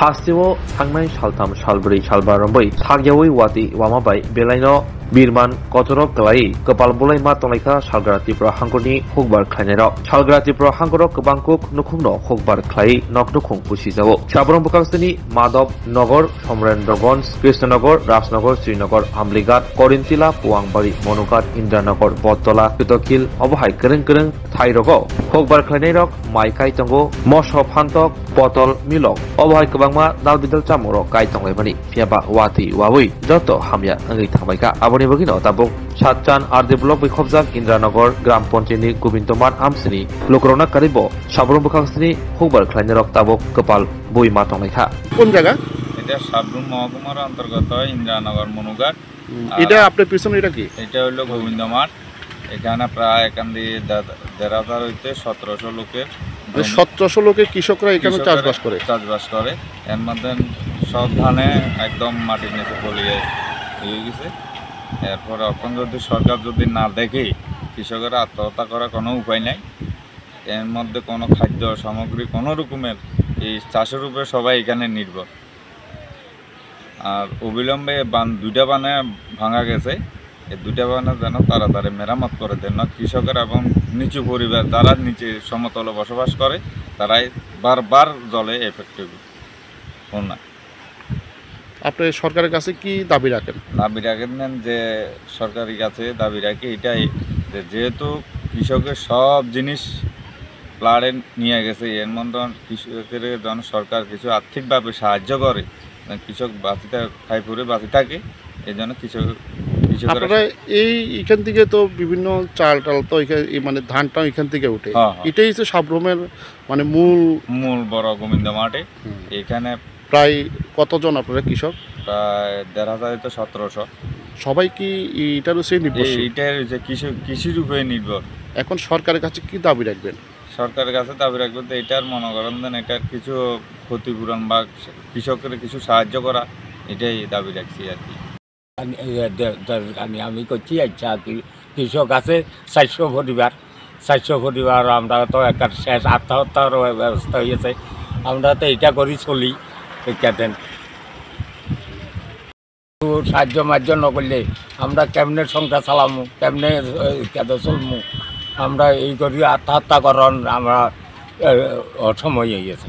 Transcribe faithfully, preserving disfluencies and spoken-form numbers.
Hasteo thangnai saltham, salbrwi, salba romwi thakyawi watwi wama bai belaino birman kotorok kwlaiwi kwpal bulaima tonglaikha Salgra Tripura hangkorni hukbar khlainairok. Salgra Tripura hangkoro kwbang kuk nukhungno hukbar khlaiwi nok nukhung pusijago. Sabrum bwkhaksini Madhab Nagar, Somrendraganj, Krishnanagar, Rajnagar, Srinagar, Amlighat, Korintila, Puangbari, Monughat, Indranagar, Bottola, Kitokhil, obo hai kwrwng kwrwng thairogo hukbar khlainairok mai kai tongo, moso phantok, potol, milok. Obo hai kwbangma dal bidal chamungrok kai tonglaimani. Phiya ba watwi wawi joto hamya wngwi thangbaikha. Aboni bagwino tabuk Satchan R D block bai khobjak Indranagar gram panchayatni Gobindo Math amsini lukurokna karibo Sabrum bwkhaksini hukbar khlainairok tabuk kwpal bui ma tonglaikha. কোন জায়গা? এটা সাবরুম মহকুমার অন্তর্গত ইন্দ্রানগর মনুঘাট। হুম, আর এটা আপনার পিছনে এটা কি? এটা হলো গোবিন্দ মাঠ। এখানে প্রায় এখান দিয়ে দে-, দেড় হাজার হইতে সতেরোশো লোকের এই জমি। সতেরোশো লোকের কৃষকরা এখানে কৃষকেরা চাষবাস করে? চাষবাস করে। এর মধ্যে সব ধানে একদম মাটির নিচে গলিয়ে হয়ে গেছে। এরপরে এখন যদি সরকার যদি না দেখে, কৃষকেরা আত্মহত্যা করার কোনো উপায় নাই। এর মধ্যে কোনো খাদ্য সামগ্রী, কোনো রকমের এই চাষের উপরে সবাই এখানে নির্ভর। আর অবিলম্বে বান, দুইটা বানে ভাঙা গেছে, এই দুইটা বানে যেন তাড়াতাড়ি মেরামত করে দেন, না কৃষকের এবং নিচু পরিবার, যারা নিচে সমতলে বসবাস করে, তারাই বারবার জলে এফেক্ট হইবে। না। আপনি সরকারের কাছে কি দাবি রাখেন? দাবি রাখেন যে সরকারের কাছে দাবি রাখি এটাই যে যেহেতু কৃষকের সব জিনিস ফ্লাডে নিয়ে গেছে, এর মধ্যে কৃষকের যেন সরকার কিছু আর্থিকভাবে সাহায্য করে, যেন কৃষক বাঁচি থা-, খাই পরে বাঁচি থাকে, এই জন্য কৃষক, কৃষকেরা আপনারা এই এখান থেকে তো বিভিন্ন চাল টাল তো এখানে, এই মানে ধানটাও এখান থেকে উঠে। হ্যাঁ, হ্যাঁ। এটাই হচ্ছে সাবরুমের মানে মূল মূল বড় গোবিন্দ মাঠে। হুম। এখানে প্রায় কতজন আপনারা কৃষক? প্রায় দেড় হাজার তো সতেরোশো। সবাই কি এটার উপরে নির্ভরশীল? এই, এটার যে কৃষি, কৃষির উপরে নির্ভর। এখন সরকারের কাছে কি দাবি রাখবেন? সরকারের কাছে দাবি রাখবো তো এটার মনে করেন যেন এটার কিছু ক্ষতিপূরণ বা কৃষকের কিছু সাহায্য করা, এটাই দাবি রাখছি আর কি। আমি, এ, দে-, দে-, আমি, আমি করছি, আচ্ছা, কি, কৃষক আছে চারশো পরিবার, চারশো পরিবার, আমরা তো একটা শেষ আত্মহত্যার ব্যবস্থা হয়েছে। আমরা তো এটা করি চলি, এই কেন? তো সাহায্য মাহায্য না করলে আমরা কেমনে সংসার চালামু, কেমনে, এ, কেন চলমু? আমরা এই করি আত্মহত্যা করার আমরা, এ, অসময় হয়ে গেছে।